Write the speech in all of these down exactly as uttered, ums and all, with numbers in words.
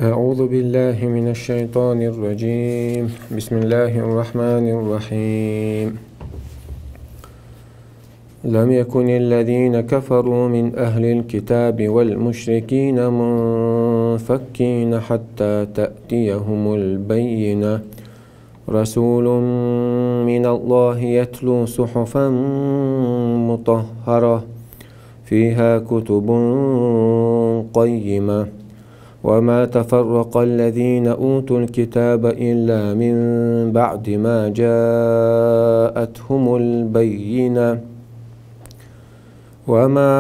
أعوذ بالله من الشيطان الرجيم. بسم الله الرحمن الرحيم. لم يكن الذين كفروا من أهل الكتاب والمشركين منفكين حتى تأتيهم البينة. رسول من الله يتلو صحفا مطهرة فيها كتب قيمة. وما تفرق الذين أوتوا الكتاب إلا من بعد ما جاءتهم البينة. وما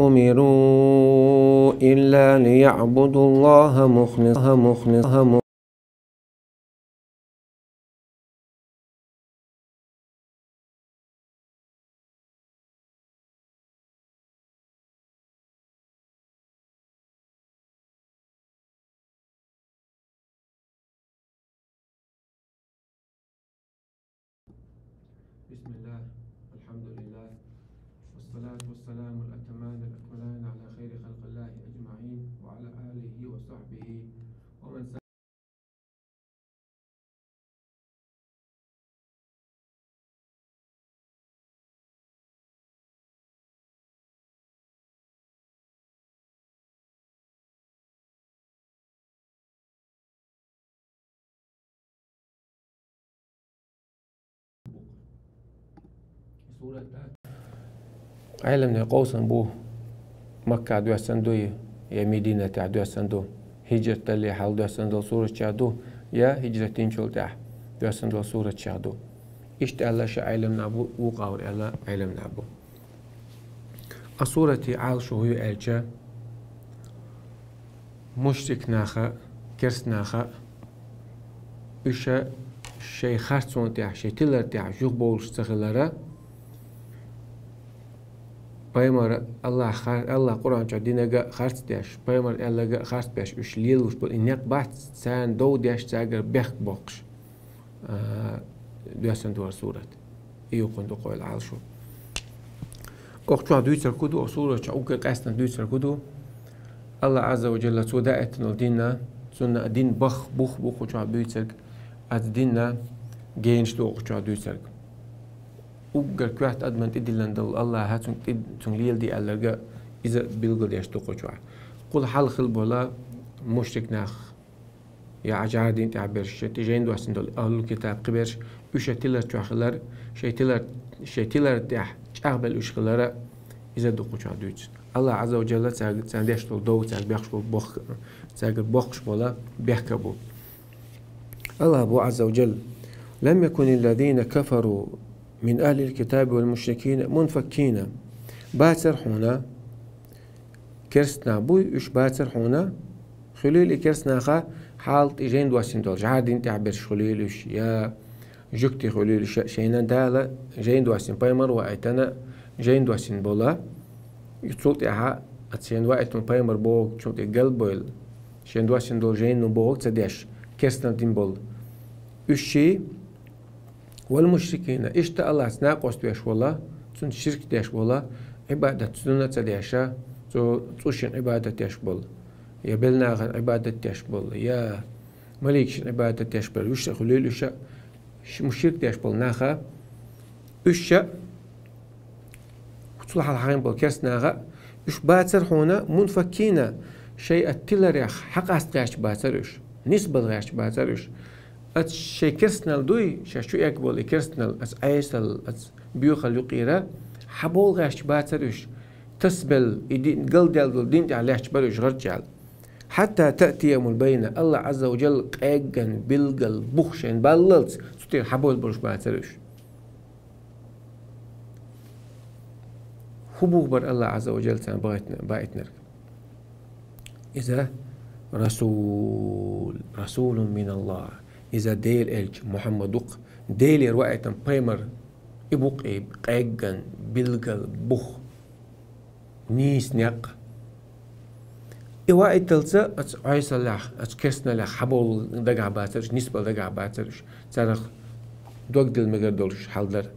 أمروا إلا ليعبدوا الله مخلصا مخلصا بسم الله، الحمد لله، والصلاة والسلام الأتمان الأكملان على خير خلق الله أجمعين وعلى آله وصحبه ومن سار Ӏеламнаьха къовсам бу, Маккахь доьссина дуй, я Мединатехь доьссина ду, хӀижрат дале хьалха доьссина долу суратчех ду, я хӀижрат динчул тӀаьхьа доьссина долу суратчех ду. Иштта аьлла ша Ӏеламнаха бу, вукху агӀор аьлла Ӏеламнаха бу. Ас сурати Ӏалашо хӀун ю аьлча, мушрик наха, керст наха, уьш шайн харцонна тӀехь, шайн тилар тӀехь юхабовлуш ца хилара, пайхамар Аллах, Аллах Къуръан чохь динарг а харц деш, пайхамар аьлларг а харц беш, уьш лелош болу и некъ бац, царна дов деш, цаьргара бехк боккхуш. А, доьссина ду хӀара сурат. И юкъана ду кхойла Ӏалашо. Окху чохь дуьйцург хӀун ду, окху сурат чохь уггар къаьстина дуьйцург хӀун ду? Аллах Азза ва Джалла цо даийтина долу дин а, цунна а дин бах-, бух бу кху чохь буьйцург, оцу динна генаш ду кху чохь дуьйцург. Уггар коьрта адамна тӀедиллина долу Аллаха цунна тӀе-, цунна леладе аьлларг а иза билгалдеш ду кху чохь. Кхул хьалха хилла болу мушрик нах, я Ӏа жӀар дин тӀехь берш, шайн тӀе жайна доссина долу ахӀлул китаб кхиберш, уьш шайн тилар чохь хилар, шайн тилар, шайн тилар тӀехь чӀагӀбелла уьш хилара, иза ду кху чохь дуьйцу. Аллах Азза ва Джалла цаьрга, царна деш долу дов, цаьрга бехкаш болу бохк-, цаьргара боккхуш болу бехк а бу. Аллах бу Азза ва Джалла: «Лам якуниллазина кафару мин ахлил китаби вал мушрикина мунфаккина». Бацара хьуна, керст нах буй, уьш бацара хьуна, хуьлийла и керст наха хьалха тӀе жайна доссина долу, жӀар дин тӀехь берш хуьлийла уьш, я жуьгти хуьлийла уьш, шайна Дала жайна доссина, пайхамар ваийтина, жайна доссина бола. И цул тӀаьхьа оцу шайна ваийтина пайхамар бохучун тӀе галбойла, шайна доссина долу жайна бохург ца деш, керстан дин болу. Уьш ши Вал мушрикина, иштта Аллахца накъост веш вола, цунна ширк деш вола, Ӏибадат цунна ца деша, цу цӀушна Ӏибадат деш бола, я белнахана Ӏибадат деш бола, я маликашна Ӏибадат деш бола, уьш а хуьлийла уьш а, ш-, мушрик деш бола наха, уьш а Цул хьалха хьахийна болу керст наха, уьш бацара хьуна мунфаккина, шайн а тиларех хьакъаста гӀерташ бацара уьш, нисбала гӀерташ бацара уьш. Оцу шайн керстанал дуй, шаьш чу эгна болу и керстанал, оцу Ӏесал, оцу боьхал юкъера хьабовла гӀерташ бацара уьш. Тасабелла, и дин, галдаьлла долу дин тӀехь лаьтташ бара уьш гӀарчӀ аьлла. Хьатта таътиямул байна, Аллах Азза ва Джалла къегган билггал бух шайна баллалц, цу тӀера хьабовла болуш бацара уьш. ХӀун бух бара Аллах Азза ва Джалла царна баийтина-, баийтинарг? Иза расул, расулун мин Аллах. Иза Делан элча Мухьаммад ву-кх, Делера ваийтина пайхамар. И бу-кх и къегган билггал бух, нийса некъ. И ваийталца оцу Ӏесаллех, оцу керстаналлех хьабовла дагахь бацара уьш, нисбала дагахь бацара уьш, царах дог дилла мегар долуш хьал дара.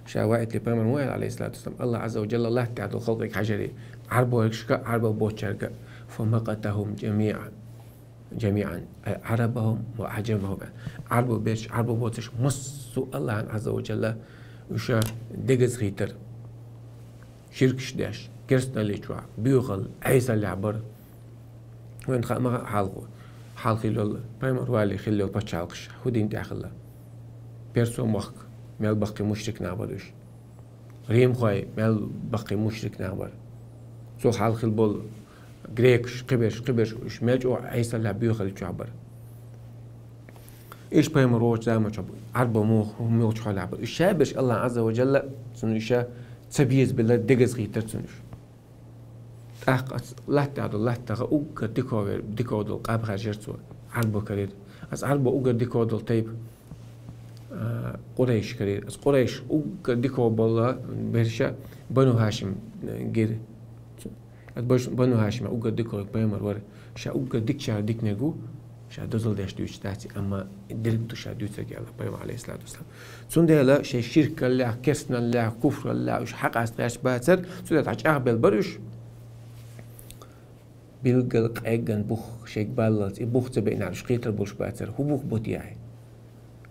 Ша ваийтале пайхамар ма ву аьлла, Ӏалайхиссалату вассалам, Аллах Азза ва Джалла латта тӀехь долу халкъе хьажарий, Ӏарбойшка а, Ӏарбойх боцчаьрга а. فمقتهم جميعا، جميعا، أي عربهم وعجمهم. Ӏарбо берш, Ӏарбо боцурш массо а Аллахьан Ӏазза ва Жалла уьш дегаза хийтар. Ширкаш деш, керстаналле чохь, боьхалла, Ӏесаллехь бара. Вайна хаа ма хаьа хьалхо, хьалха хилла йолу, пайхамар валале хилла йолу пачхьалкхаш хӀун дина тӀехь хилла. Персо мохк, мел баккхий мушрик нах бара уьш. Римхой мел баккхий мушрик нах бара. Цул хьалха хилла болу грекаш, кхиберш, кхиберш, уьш мел чӀогӀа Ӏесаллехь боьхалла чохь бара. Иштта пайхамар воцучу заманчохь Ӏарбо муха, муха чухьа лаьхьа бара. Уьш ша берш Аллахьан Ӏазза ва Жалла, цунна уьш ца беза белла дегаза хийтар цунна уьш. ТӀаккха аса латтахь долу латтагӀа уггар диков вер, диков долу къам хаьржира цо, Ӏарбо карийра. Аса Ӏарбо уггар диков долу тайпа, а, Къурайш карийра. Аса Къурайш уггар диков болу берша Бану Хашим, э, гира. Аса Баш-, Бану Хашим уггар диков пайхамар вара. Ша уггар дикачара диканиг ву, ша дозалла деш дуьйцуш дац, амма дерг ду ша дуьйцург аьлла пайхамар, алейхиссалату вассалам. Цундела шайн ширкаллех, керстаналлех, куфраллех уьш хьакъаста гӀерташ бацара, цундела дӀа чӀагӀбелла бара уьш. Билггал къегган бух шайга баллалц, и бух ца беънехь уьш кхетар болуш бацара, хӀун бух бу те ахь?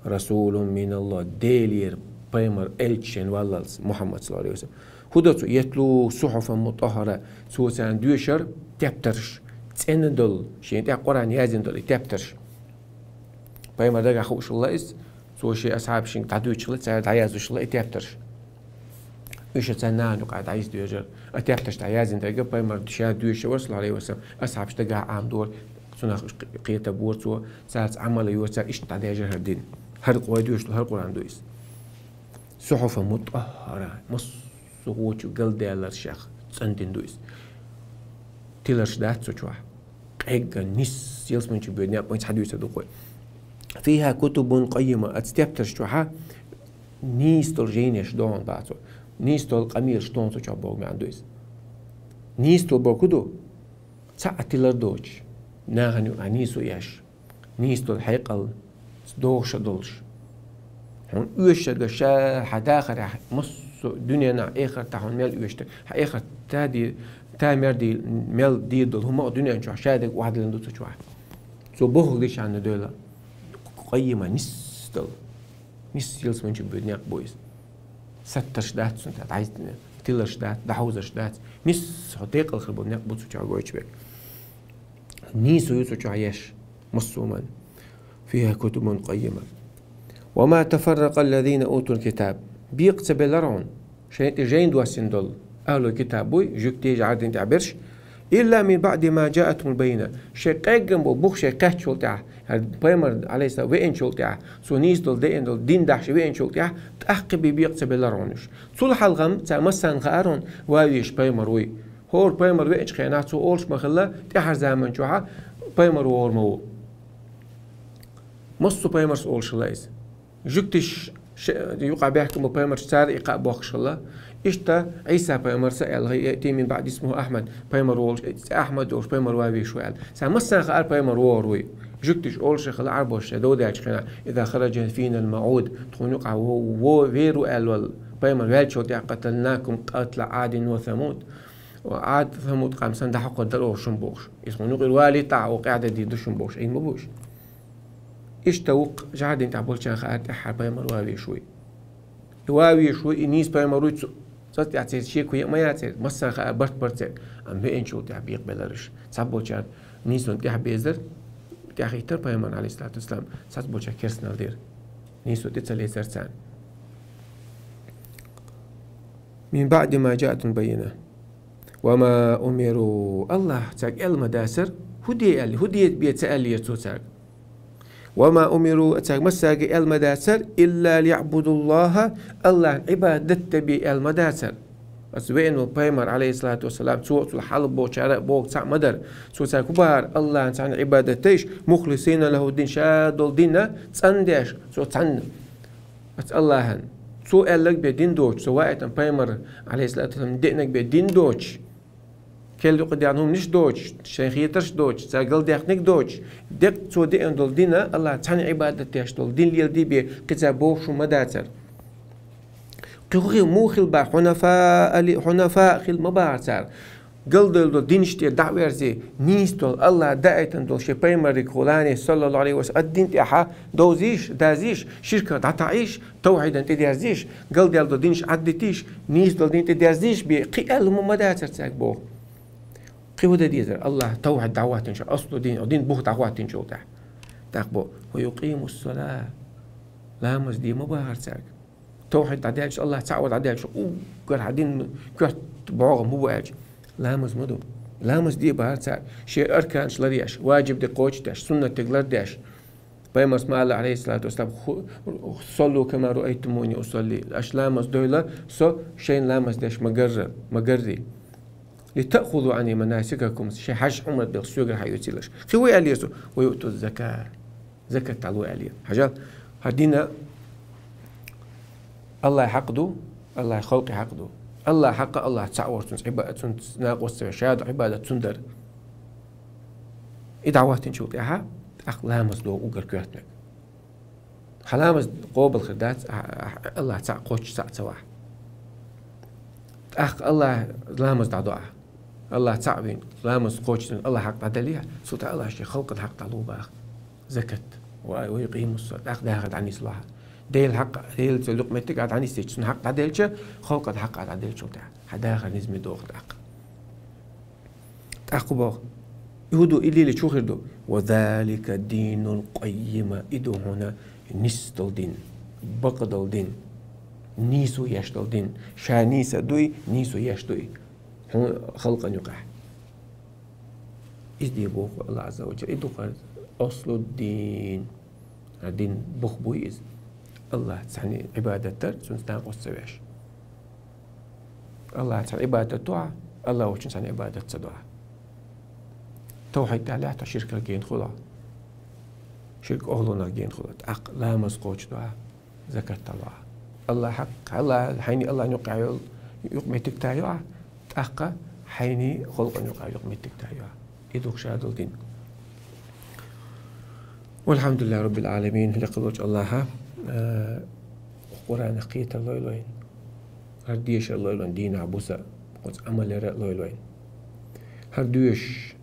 Расулун миналлах, Делера пайхамар, элча шайна валлалц, Мухьаммад саллаллаху алейхи ва саллям. ХӀун до цо? Ятлу сухьуфан мутаххара, цо царна доьшура тептарш, цӀена долу, шен тӀехь Къуръан яздина долу и тептарш. Пайхамар дагахь хууш хилла иза, цо шен асхьабашка дӀадуьйцуш хилла, цара дӀаяздеш хилла и тептарш. Уьш царна нахана юкъахь дӀаяздеш дара. А тептарш дӀаяздина дерг пайхамар ша доьшуш вара, саллаллаху алейхи ва саллям, асхьабаш дагахь Ӏамадора, цунах уьш кхе-, кхетар бора цо, цаьрца Ӏамал йора цара, иштта дӀадежара хӀара дин. ХӀара къой доьшуш долу, хӀара Къуръан ду иза. Сухьуфан мутаххара, массо а гӀочу галдаьлларшех цӀандина ду иза. Тиларш дац цу чохь. Къегга, нис, ялсамани чу боьду некъ, вайн цхьа дуьйцур ду кхуьй. Фиха кутубун къаййима, оцу тептарш чохьа нийса долу жайнаш догӀун бацо. Нийса долу къамелаш догӀун цу чохь боху маьӀна ду иза. Нийса долу боху ду? Цхьаъ тилар доцуш, нахана юкъахь нийсо еш, нийса долу хьекъал, догӀуш а долуш. Хьуна оьшург ша хьан дахарехь, массо а дуьненахь, эхартахь хьуна мел оьшург, хьан эхарт та ди-, та мер ди-, мел дийр долу хӀума а дуьнен чохь ша дерг охьадиллина ду цу чохь. Цо бохург дийшанна дойла, къаййима нис долу. Нис, ялсамани чу боьду некъ бу иза. Саттарш дац цунна тӀехь, дӀай-, тиларш дац, дӀахьовзарш дац. Нис, хьо декъал хир болу некъ бу цу чохь гойтуш берг. Нийсо ю цу чохь еш, массо а хӀуманна. Фиха кутубун къаййима. Ва ма тафарракъа аллазина утул китаб. Бекъа ца белара хьуна шайн тӀе жайна доссина долу ахӀлу китаб буй, жуьгтий, жӀардин тӀехь берш, илла мин баъди ма жаатхумул баййина. Шайн къеггам болу бух шайн кхаьччул тӀехь, хӀара пайхамар, алейхиссалам, веанчул тӀехь, цо нийса долу, деана долу дин дахьаш веанчул тӀехь, тӀаккха бен бекъа ца белара хьуна уьш. Цул хьалха-м цара массарна хаьара хьуна, ван везаш пайхамар вуй. ХӀора пайхамар веанчу хенахь цо олуш ма хилла, тӀаьхьара заман чохьа пайхамар вогӀур ма ву. Массо а пайхамарс олуш хилла иза. Жуьгтиш ш-, юкъахь баьхкина болу пайхамарш цара и кхаъ бохкуш хилла. Иштта Ӏийса пайхамарс а аьлла, яъти мин баъди исмуху Ахьмад, пайхамар волуш, цӀе Ахьмад долуш пайхамар ван везаш ву аьлла. Цара массарна хаьара пайхамар вогӀур вуй. Жуьгтиш олуш хилла Ӏарбоша дов даьллачу хенахь, иза хараджа финал маӀуд, тхуна юкъахь во-, во-, вер ву аьлла валла, пайхамар ваьллачу тӀехь къаталнакум къатла Ӏадин ва Самуд. Ӏад, Самуд къам санна дӀахьокхур дара оха шуна бохуш. Иза хьуна юкъара валийта ахьа, оха къаьхьа дийр ду шуна бохуш. Ӏийса ма бу уьш. Иштта вукху жӀардин тӀехь болчарна хаьара тӀаьххьара пайхамар ван везаш вуй. И ван везаш вуй, и нийса пайхамар вуй, цу-, цӀа тӀехь церан шеко ян а ма яцара, массарна хаьара барт бара церан. Амма веанчул тӀехь бекъабелара уьш. Цхьаболчарна нийсонан тӀаьхьа безара, тӀаьхьахӀиттара пайхамарна, алейхиссалату вассалам, цхьаболчарна керстаналла дира. Нийсо тӀе ца лецара царна. Мин баъди ма жаатхумул баййина. Ва ма умиру. Аллахьа цаьрга аьлла ма дацара, хӀун де аьлла, хӀун де бен ца аьллера цо цаьрга. Ва ма умиру, цаьрга массаьрга аьлла ма дацара, илла лиъбудуллаха, Аллахьна Ӏибадат де бен аьлла ма дацара. Аса веана волу пайхамар, алейхиссалату вассалам, цо а цул хьалха бохучара а боху цхьаъ ма дара. Цо цаьрга хӀун бахара, Аллахьна цхьаьна Ӏибадат дайш, мухлисина лаху дин, ша долу дин цӀандеш, цо цхьаьна. Аса Аллахьан. Цо аьлларг бен дин доцуш, цо ваийтина пайхамар, алейхиссалату вассалам, деанарг бен дин доцуш, керла юкъа даьхна хӀуманаш доцуш, шайн хетарш доцуш, цара галдаьккхинарг доцуш, деккъа цо деана долу дина, Аллахьна цхьаьна Ӏибадат деш долу дин леладе бен кхин цара бохуш хӀума ма дацара. Кхин хӀун хи-, муха хила бахара, хьунафаа ли-, хьунафаа хила ма бахара цара. Галдаьлла долу динаш тӀера дӀа а верзе, нийса долу, АллахӀа даийтина долу шен пайхамариг хьолане, саллаллаху Ӏалайхи ва саллам, ад дин тӀехьа довзийша, дазийша, ширках дӀатаӀийша, тавхьидан тӀедерзийша, галдаьлла долу динаш Ӏаддитийша, нийса долу дин тӀедерзийша бен, кхин аьлла хӀума ма дацара цаьрга боху. Кхин хӀун дан дезара? АллахӀа тавхьид дӀахӀоттийначу, аслу дин, дин бух дӀахӀоттийначул тӀаьхьа. ТӀаккха боху: «Ва юкъиму ссала». Ламаз де ма бахара цаьрга. Тавхьид дӀадаьлча, АллахӀ цхьаъ вар дӀадаьлча, уггар хьан дин коьрта бӀогӀам хӀун бу аьлча, ламаз ма ду. Ламаз де бахара цаьрга, шен арканаш ларъеш, важиб дерг кхочушдеш, суннат дерг лардеш. Пайхамарс ма аьлла, Ӏалайхиссалату вассалам: «Ху-, саллу кама раайтумуни усалли». Аша ламаз дойла, со шайна ламаз деш ма гарра, ма гарри. «Литаъхузу анни манасикакум», шайн хьаж, Ӏумрат белхаш соьгара хьаоьцийла аша. Кхин хӀун аьллера цо? «Ва юъту ззака». Закат дӀало аьллера. Хьажал, хӀара дин АллахӀан хьакъ ду, АллахӀан халкъан хьакъ ду. АллахӀан хьакъ, АллахӀ цхьаъ вар, цунца Ӏиба-, цунца накъост ца веш, шадолу Ӏибадат цунна дар. И дӀахӀоттийначул тӀаьхьа, тӀаккха ламаз догӀу уггар коьртаниг. Хьан ламаз къобал хир дац, а, а, АллахӀ цхьаъ кхоччуш цхьаъ ца вахь. ТӀаккха АллахӀ ламаз дӀадо ахь. АллахӀ цхьаъ вина, ламаз кхоччуш, АллахӀан хьакъ дӀаделлехь, цул тӀаьхьа АллахӀа шен халкъан хьакъ дӀало баха. Закат. Ва, ва юкъиму ссала. ТӀаккха дахар дӀанисло ахь. Делан хьакъ, Делан цу юкъаметтиг ахь дӀанисдича, цуьнан хьакъ дӀаделча, халкъан хьакъ ахь дӀаделчул тӀаьхьа. Хьан дахар низаме догӀу тӀаккха. ТӀаккха боху: «И хӀун ду, и лелийча хӀун хир ду?» «Ва залика динул къаййима», и ду хьуна нисдолу дин, бакъдолу дин, нийсо еш долу дин. Ша нийса дуй, нийсо еш дуй хьуна халкъан юкъахь. Иза де боху АллахӀ Ӏазза ва Джалла. И ду хӀара аслу дин. ХӀара дин бух буй иза. АллахӀаца цхьаьна Ӏибадат дар, цунца накъост ца веш. АллахӀаца цхьаьна Ӏибадат до ахь, АллахӀ воцчунна цхьаьна Ӏибадат ца до ахь. Тавхьид далахь, тхо ширках гена хуьлу. Ширк охьлунах гена хуьлу. ТӀаккха ламаз кхочушдо ахь, закат дӀало ахь. АллахӀан хьакъ, АллахӀ, хьайна АллахӀан юкъахь йолу юкъаметтиг тайо ахь, тӀаккха хьайна халкъан юкъахь юкъаметтиг тайо ахь. И ду шадолу дин. ВалхьамдулиллахӀи Раббил Ӏаламин, лекха волчу АллахӀа, а, Къуръанах кхетар лойла вайна. ХӀара дешар лойла вайна, дийнахь буса, оцу Ӏамал яра лойла вайна. ХӀара доьшуш,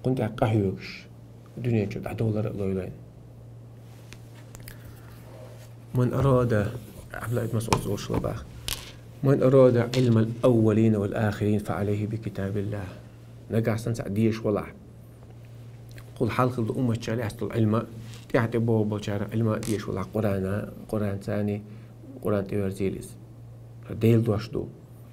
кхунна тӀехь къахьоьгуш, дуьнен чу дӀадовлар а лойла вайна. «Ман арада», Ӏабдулла ибн МасӀуда олуш хилла боху: «Ман арада Ӏилмал аввалина вал ахирин, фа Ӏалайхи би китабиллахӀ». Нагахь санна цхьаъ дешаш валахь, кхул хьалха хилла умматчара лаьцна долу Ӏилма, тӀаьхьа тӀе богӀу болчара Ӏилма дешаш валахь, Къуръана, Къуръанца, Къуръан тӀеверзийла иза. Делан дош ду.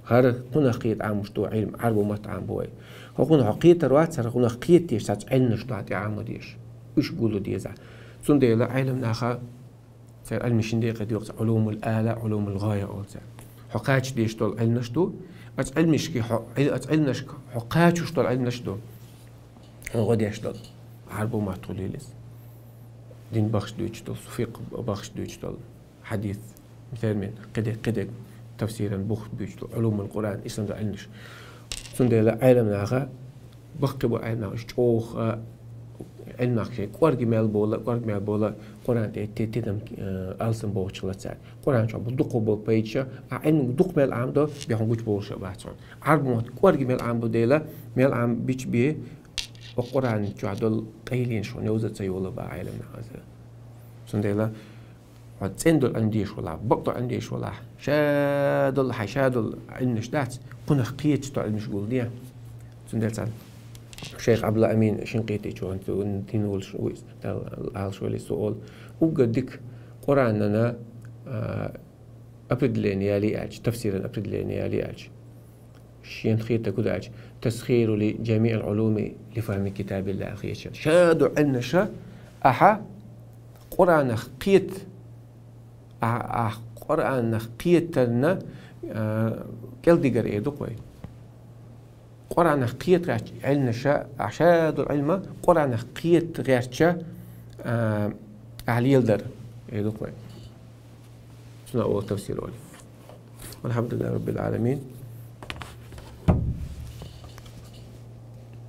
ХӀара кхунах кхета Ӏамош ду Ӏилма, Ӏарбо матта Ӏамбо вай. ХӀокхунах хьо кхетар вац, хӀара кхунах кхета дезаш цхьацца Ӏилманаш ду хьан тӀе Ӏамо дезаш. Уьш гуллу деза. Цундела Ӏеламнаха церан Ӏилманаш шина декъе доьху, Ӏулумул ала, Ӏулумул гӀая олу церан. Хьо кхача дезаш долу Ӏилманаш ду, оцу Ӏилманашка хьо, оцу Ӏилманашка хьо кхачош долу Ӏилманаш ду. Хьо гӀо деш долу. Ӏарбо матта хуьлийла иза. Дин бахаш дуьйцуш долу, фикъхӀ бахаш дуьйцуш долу. Хьадис, термин, кхидерг, кхидерг, тафсиран бух буьйцуш, Ӏулумул Къуръан, исламан Ӏилманаш. Цундела Ӏеламнаха, баккхий бу Ӏеламнах, уьш чӀогӀа, Ӏилманах шайн кӀорга мел бола, кӀорга мел бола, Къуръан тӀе ти-, тидам, э, алсам бохучух лаьцна. Къуръан чохь бу дукха болу пайдаш, а Ӏилма дукха мел Ӏамадо, бехьа гучу болуш а бац хьуна. Ӏарбо мотт кӀорга мел Ӏамадо дела, мел Ӏам бича бе, оцу Къуръан чохь долу къайленаш хьуна невза ца йолу боху Ӏеламнаха. Цундела, хьо цӀена долу Ӏилма дезаш валахь, бакъдолу Ӏилма дезаш валахь, ша долу, хьайн ша долу Ӏилманаш дац, кхунах кхеташ долу Ӏилманаш гулде. Цундела цхьана шайх Ӏабдулла Амин Шинкъитичо, цу дин волуш ву иза, Дала Ӏалаш войла, цо олу: уггар дика Къуръанана, а, определение ялий аьлча, тафсиран определение ялий аьлча, шена хетарг хӀун ду аьлча, тасхиру ли джамиъил Ӏулуми ли фахми китабиллахӀ хета шена. Ша долу Ӏилманаш ахьа Къуръанах кхета, а-, ахьа Къуръанах кхетарна, а, кӀелдигар эр ду-кх вай. Къуръанах кхета гӀертача Ӏилманаш, ахьа ша долу Ӏилма Къуръанах кхета гӀертача, а, ахьа леладар эр ду-кх вай. Цунах олу тафсир олий. ВалхьамдулиллахӀи Раббил Ӏаламин.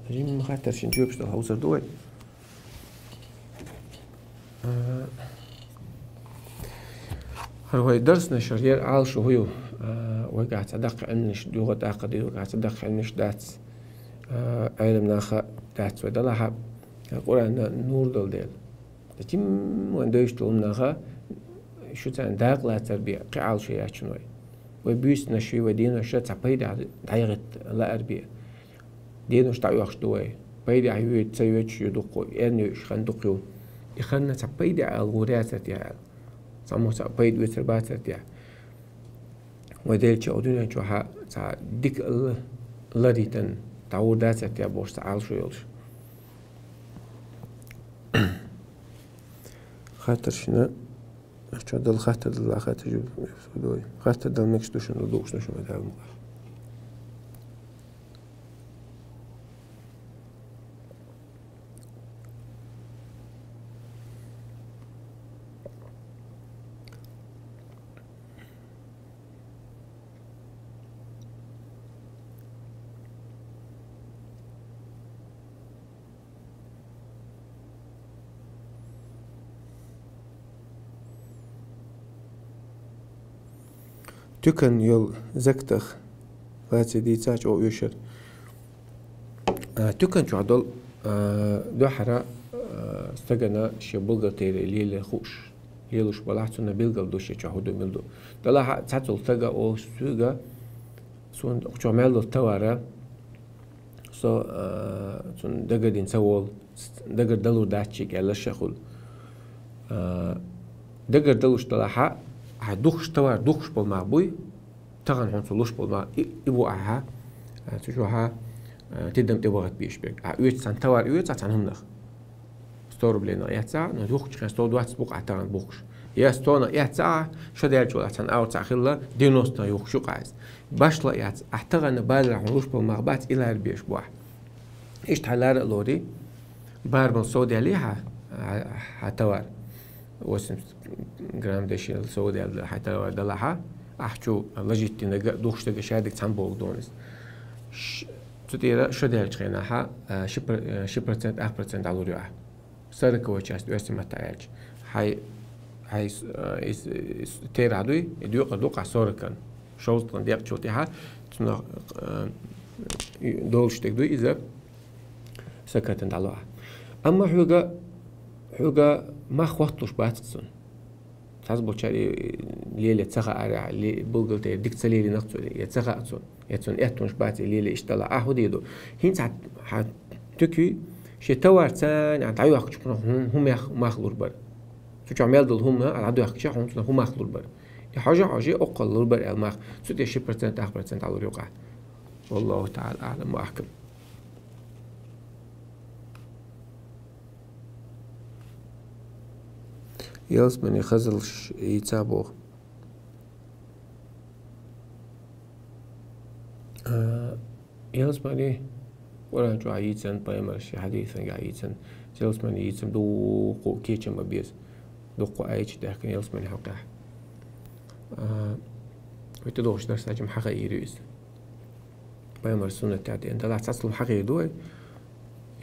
Жимма хаттар шина жоьпаш дала хьовсур ду вай. А, хӀара вай дарснаш, хӀара яра Ӏалашо хӀун ю? А, вайгахь цхьа даккха Ӏилманаш, юха тӀаккха дий, вайгахь цхьа даккха Ӏилманаш дац, а, Ӏелам наха дац вай, делахь а, Къуръана нур дала дела. Тим вайн дойш долу наха, шу царна дакъа лацар бе, кхин Ӏалашо яц шуна вай. Вай буьйсанаш, вай денош цхьа пайда дӀаяхӀитта лаар бе. Денош дӀаоьхуш ду вай. Пайда йойту, ца йойтуш ю дуккха, эрна йойтуш хан дуккха ю. И ханна цхьа пайда ала гӀур яцар тӀехь аьлла. Цхьаммо цхьа пайда оьцур бацар тӀехь. Вай делча а дуьнен чохь цхьа дика л-, ларитан дӀагӀур дацар тӀехь бохуш цхьа Ӏалашо йолуш. Хаттаршна, ахча дала хаттар дала, хаттар ю-, ю-, хаттар дала мегаш ду шуна, дукхаш ду шуна, Дала мукъ лахь. Туькан йолу закатах лаций дийцача оха оьшура. А, туькан чохь долу, а, дуьххьара, а, стагана шен бухгалтери лело хууш, лелош балахь, цунна билгал ду шен чохь хӀун ду, мила ду. Делахь а цхьацул стага олуш цуьнга, суна кху чохь мел долу товара, со, а, цунна дагардина ца волу, дагардалур дац шега аьлла ша хуьлу. А, дагардалуш далахь а, ахь духкуш товар, духкуш болу мах буй, тахана хьуна цо луш болу мах, и, и бу ахьа, а, цу чохьа, а, тидам тӀе бахат беш берг. Ахь оьцу цхьана товар оьцу ахь цхьана хӀуманах. Сто рублей нах эццахь, но юхкучу хен сто двадцать бу-кх ахь тахана бухкуш. Я сто нах эццахь, шо даьллачул ахь цхьана алла цхьа хилла, девяносто юхкуш ю-кх ахь иза. Башла а яц, ахь тахана базарахь хьуна луш болу мах бац, и лара беш бу ахь. Иштта хьайн лара а лорий, барамал сов даьллий хьан, хьан, хьан товар? Восемьдесят грамм дешил сов даьлла хьайн товар далахьа, ахь чу ложить динарг а, духкуш дерг а шадерг цхьаьна богу дона иза. Ш-, цу тӀера шо даьллачу хенахьа, а, ши пр-, а, ши процент, ах процент дӀалур ю ахь. Сороковой часть оьрсийн маттахь аьлча. Хьай, хьай, а, ис, ис, терахь дуй, и доькъур ду-кх ахь сорокан. Шовзткъан декъачул тӀаьхьа, цунах, а, долуш дерг дуй иза. Сакатан дӀало ахь. Амма хьоьга, хьоьга мах хӀотталуш бац-кх цунна. Цхьаболчара и, и леле ца хаьара, ле-, бухгалтери дика ца лелийнарг цо, я ца хаьа цунна, я цунна аьттонаш бац и леле иштта далахь. Ахь хӀун дийр ду? ХӀинца хьан, хьан туьки шен товар царна дӀайохкучу хьуна хӀун, хӀун мех-, мах лур бара? Цу чохь мел долу хӀума а дӀадоьхкича хьуна цунах хӀун мах лур бара? И хьожа-хьожа оккхал лур бара аьлла мах, цу тӀе ши процент, ах процент дӀалур ю-кх ахь. Валлаху таӀала аӀлам ва ахкам. Ялсамани хазалш йийца боху. А, ялсамани Къуръан чохь йийцан, пайхамаран шен хьадисангахь йийцан, ялсамани йийцан дуккха кечам бан беза. Дуккха айча даьхкина ялсамани хьокъехь. А, вай тӀедогӀучу дарсачу-м хьахаийр ю иза. Пайхамар суннат тӀехь деана. Далахь цхьацца хӀума хьахийр ду вай?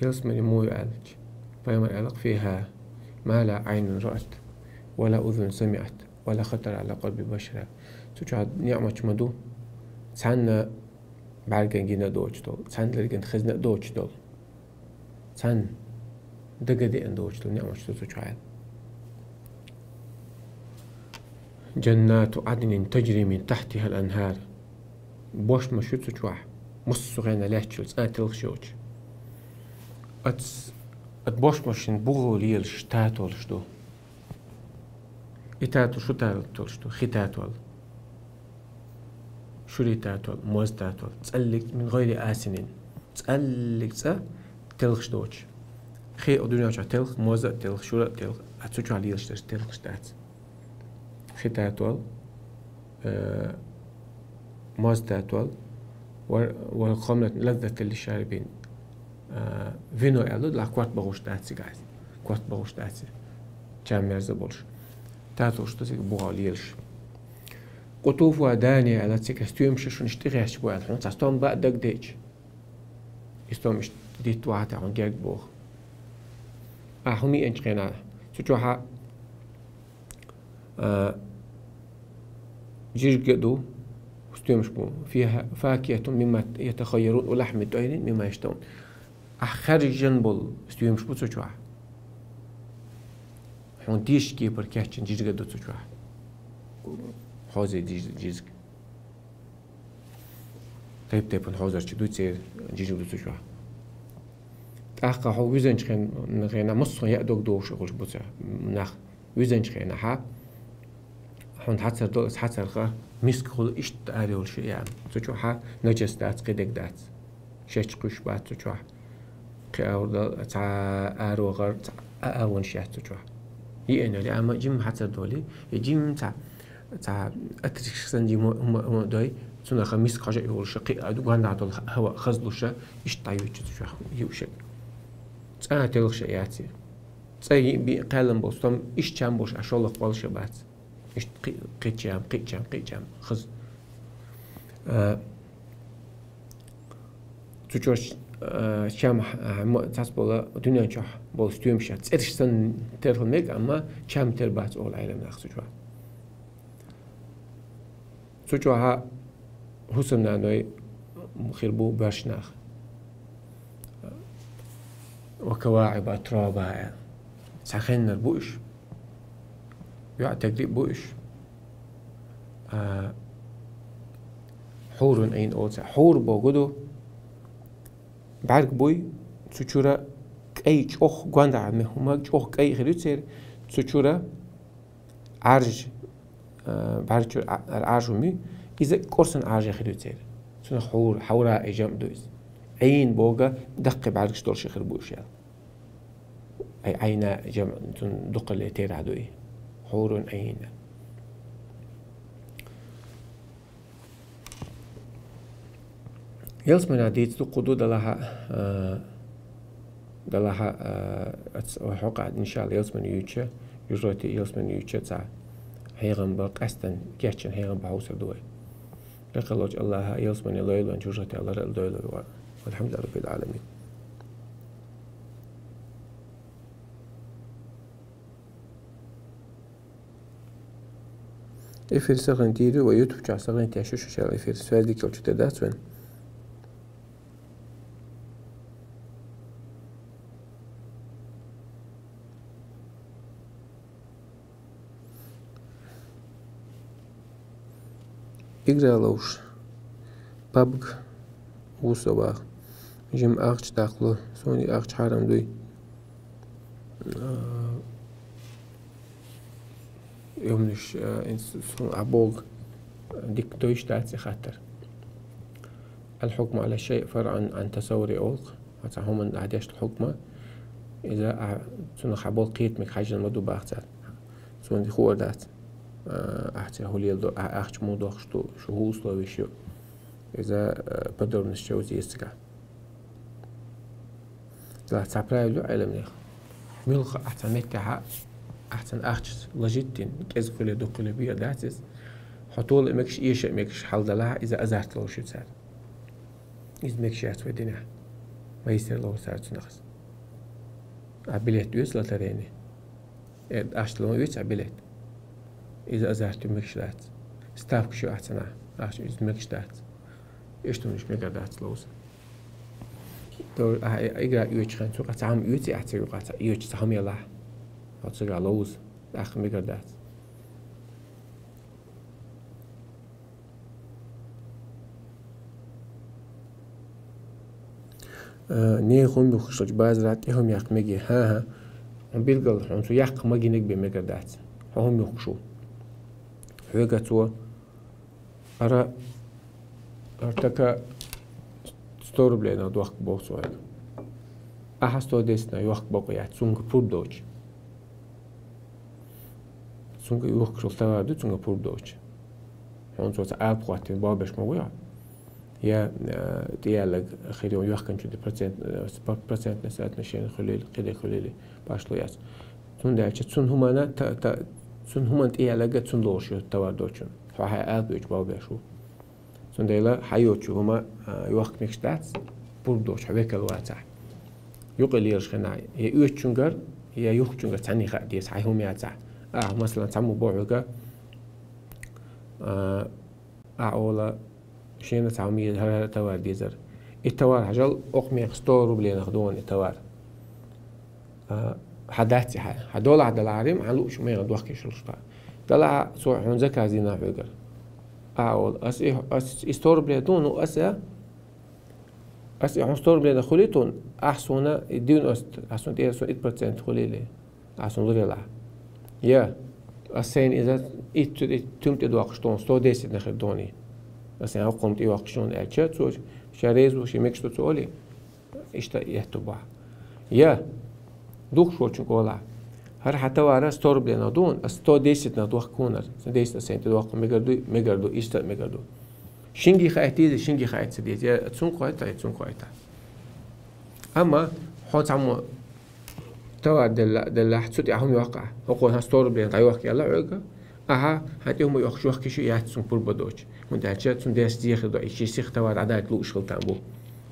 Ялсамани муй аьлча. Пайхамар аьлла-кх: «Фиха ма ла Ӏайнун раат, ва ла узун самиӀат, ва ла хатара Ӏала къалби башар». Цу чохь ниӀматаш ма ду, цхьанна бӀаьрган гина а доцуш долу, цхьанна лерган хезна а доцуш долу. Цхьанна дага деана доцуш долу ниӀматаш ду цу чохь аьлла. «Джаннату Ӏаднин таджри мин тахьтихал анхар». Бошмаш ю цу чохь, массо а хенахь лаьтташ йолу, цкъа а телхаш йоцуш. Оц-, оцу бошмашна бухо лелаш татолаш ду. И татол шу татолаш ду, хи татол. Шури татол, моз татол, цӀаллиг мин гӀайри асинин. ЦӀаллиг цкъа телхаш доцуш. Хи а дуьнен чохь телх, моз а телх, шура а телх, а цу чохь лелаш дерш телхаш дац. Хи татол, э, моз татол, ва, ва хамрат лаззатал лишарибин. Э, вино аьлла, ла корта бахуш дац цигахь. Корта бахуш дац. Чам мерза болуш. Татолаш ду цига бухо лелаш. Къутуфуха дания аьлла, цига стоьмаш шуна иштта тӀехечча бу аьлла, хьуна цхьа стом баа дагадеъча. И стом иштта дитта вахьа тӀехь хьуна герга боху. Ахьа хӀума йиъначу хенахь, цу чохьа, а, жижиг а ду, Стоьмаш бу. فيها فاكهة مما يتخيرون ولحم طير مما يشتهون. Ахь хаьржина болу стоьмаш бу цу чохь. Хьуна дезачу кепара кечйина жижиг ду цу чохь. Хьозий жижиг. Тайп-тайпана хьозарчий ду церан жижиг ду цу чохь. ТӀаккха хьо вуьзначу хенахь массо а яа дог дохуш хуьлуш бу цу нах. Вуьзначу хенахь хьуна хьацар до, аса хьацарха миска хуьлу иштта арайолуш яа. Цу чохь нажас дац, кхидерг дац. Шечкъуьш бац цу чохь. Кхин а ур дал цхьа арогӀар, цхьа а агӀонаш яц цу чохь. Йиъна йолу, амма жимма хьацар долу, я жимма цхьа, цхьа атиршка санна жимма хӀума, хӀума дой, цунах миска хьожа а йолуш, кхин а гондахь долу хӀаваъ хазлуш, иштта дӀаюьйтуш цу чохь юушек. ЦӀа а телхаш а яц. ЦӀа йиъ-биъ кхаьллан болу стом, иштта чам болуш, а шолгӀа кхоллуш а бац. Иштта кхи-, кхечам, кхечам, кхечам хаза. А, цу чохь, а, чам, а, ма-, цхьацца болу дуьнен чохь болу стоьмаш а цӀераш санна тера хила мега, амма чам тера бац олу Ӏеламнаха цу чохь. Цу чохь хӀусамнаной хир бу боьрша нах. وكواعب أترابا. Цхьа хеннара бу уьш. ЙоӀ тегли а бу уьш. А, حور عين олу цхьа. Хьур бохург ду. БӀаьрг буй, цу чуьра кӀай чӀогӀа гондахь ма-, хӀума чӀогӀа кӀай хир ю церан. Цу чуьра Ӏаржа, а, бӀаьрг чуьра а-, Ӏаржа хӀума ю, иза кӀорсан Ӏаржа хир ю церан. Цунах хьур, хьавра и жамӀ ду иза. Ӏийна бохург даккхий бӀаьргаш долуш хир бу уьш аьлла. Ай, Ӏайна жамӀ, цунна дукхале терахь ду и. حور عين. Ялсаманехь дийца дукха ду далахьа, а, далахьа, а, ац-, хьокъехь, иншалла, ялсамане юьйцуш, жожагӀате ялсамане юьйцуш цхьа хьехам бан, къаьстина кечйина хьехам бан хьовсур ду вай. Декъалволчу Аллаха ялсамане лойла вайн жожагӀате ларъян дойла вай. والحمد لله رب العالمين. Эфир сагӀина дийр ю, вай YouTube чохь сагӀина тешаш ю шаьш эфир. Связь дика йолчу тӀе дац вайн. Игра ловш. Пабг ву со ваха. Жимма ахча даккхало, суна и ахча хьарам дуй. А, юмнаш, а, ин с-, суна а бог дика дойш дац и хаттар. الحكم على الشيء فرع عن تصوره олу. Хьо цхьа хӀуманна ахь деш долу хьукма, иза ахь, цунах хьан болу кхетамиг хьаьжжина ма ду боху цара. Суна хуур дац, а, ахь церан хӀун леладо, ахь ахча муха дохуш ду, шу хӀун условиш ю. Иза, а, подробностьчу уза еза цигахь. Делахь цхьа правило ю Ӏеламнех. Муьлхха ахь цхьана меттехь, ахь цхьана ахча лажиттина, кӀезиг хуьлий, дукха хуьлий бийр дац иза. Хьо тола а мегаш, эша а мегаш хьал далахь, иза азарт ловш ю цара. Иза мегаш яц вай динехь. Ма йисар ловр цара цунах иза. А билет оьцу лотерейный. Э, ахча ловр оьцу а билет. Иза азарт ю, мегаш дац. Ставкаш ю ахь цхьана. Ахча иза мегаш дац. Иштта хӀуманаш мегар дац ловза. Товр, а, э, игра оьцучу хенахь цу къа цхьа хӀума оьций ахь цигахь, къа цхьа оьцу цхьа хӀума ялахь. Хьо цигахь ловза. ТӀаккха мегар дац. А, нехан хӀума юхкуш долчу базарахь тӀе хӀума яккха мегий? ХӀан-хӀа. Хьуна билггал, хьуна цу яккха магийнарг бен мегар дац. Хьо хӀума юхкуш ву. Хьоьга цо, ара, ара така сто рублей нах дохка боху цо хьоьга. Ахьа сто десять нах йохка бакъо яц, цунга пурба доцуш. Цунга юхкуш йолу товар ду, цунга пурба доцуш. Хьуна цо цхьа алапа хӀоттийна, болх беш ма ву хьо. Я, э, тӀеяьлларг хир ю йохканчу де процент, э, с-, про-, процентное соотношение хуьлийла, кхидерг хуьлийла, башхало яц. Цундела аьлча цунна хӀуманна та-, та-, цунна хӀуманна тӀеяьлларг цунна лоруш ю товар доцучунна. Хьо хьайн алапа оьцуш болх беш ву. Цундела хьан йоцучу хӀума, а, йохка мегаш дац, пурба доцуш хьо векал вацахь. Юкъе лелаш хенахь, я оьцучуьнгара, я юхкучуьнгара цхьаьнний хаа деза, хьайн хӀума яцахь. Ахьа, масалан, цхьаммо боху хьоьга, а, Ахь ола, шена цхьа хӀума еза, хӀара-хӀара товар дезар. И товар хьажал, окху мехах сто рублинах дуна и товар. А, хьан дац и хьан? Хьан долахь далахьара, хьан луучу мехах дохкийша луш тхьа. Далахь цо хьуна заказ дина хьоьгара. Ахь ола, ас и, ас и сто рублей дуна, ну аса, ас и хьуна сто рублинах хуьлий тхуна, ахь суна и девяносто, ахь суна тӀера суна итт процент хуьлийла. Ахь суна лур елахь. Я, ас сайна иза итт, итт туьма тӀедоккхуш дуна, сто десять нах хир дуна. Ас сайна хӀокхунна тӀейоккхуш дуна аьлча, цо ша реза ву, шен мегаш ду цо олий. Иштта этта бохьа. Я, духкуш волчун кӀолахь. ХӀара хьан товара сто рублинах дуна, ас сто десять нах дохка хӀунар. Сто десять ас сайна тӀедоккху мегар ду, мегар ду, иштта а мегар ду. Шинге хаийта деза, шинге хаийта ца деза. Я цунна кхойтта, я цунна кхойтта. Амма хьо цхьаммо товар делла-, деллахь, цу тӀехь хӀума йоккху ахь. ХӀокхо хьан сто рублей дӀайохка аьлла хьоьга. Ахьа, хьан тӀе хӀума йоккхуш йохкийша яц цунна пурба доцуш. ХӀунда аьлча цунна дерш дехар ду, и ши сиха товар дӀадайта лууш хила там бу.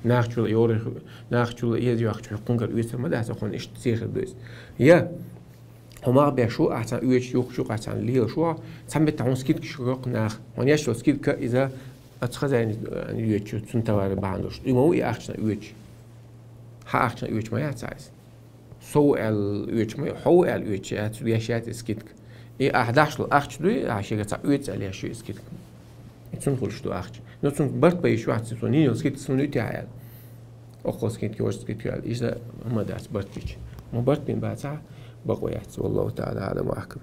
Нахчула йорах, нахчула еза йоккхуш хьо кхунгара оьцур ма дац, хьуна иштта дехар ду иза. Я, хьо мах беш ву, ахь цхьана оьцуш юхкуш ю, ахь цхьана лелаш ву, цхьа меттахь хьуна скидкаш хӀокху наха. Хьуна еш йолу скидка иза, а, цхьа зайна оьцучу цунна товар бахьана долуш. И ма ву и ахчана оьцуш. Хьан ахчана оьцуш ма яц иза. Со ву аьлла оьцуш ма ю, хьо ву аьлла оьцуш яц, еш яц и скидка. И ахь дахьаш долу ахча дуй, ахь шега цхьа оьцу аьлла еш ю и скидка. И цунна хуьлуш ду ахча. Но цунна барт бан йиш вац, цунна йина йолу скидка суна ю техьа аьлла. Окхо скидка, йоша скидка аьлла. Иза ма дац барт бича. Ма барт бина бацахь, бакъо яц. Валлаху таӀала аӀлам ва ахкам.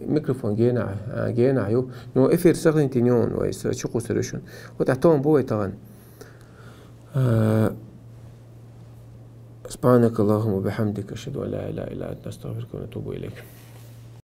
Микрофон гена, а, гена ю. Но эфир сохранить йина ю, вай са чукху сара шун. Вот а том бу вай таган. А, سبحانك اللهم وبحمدك، أشهد أن لا إله إلا أنت، نستغفرك ونتوب إليك.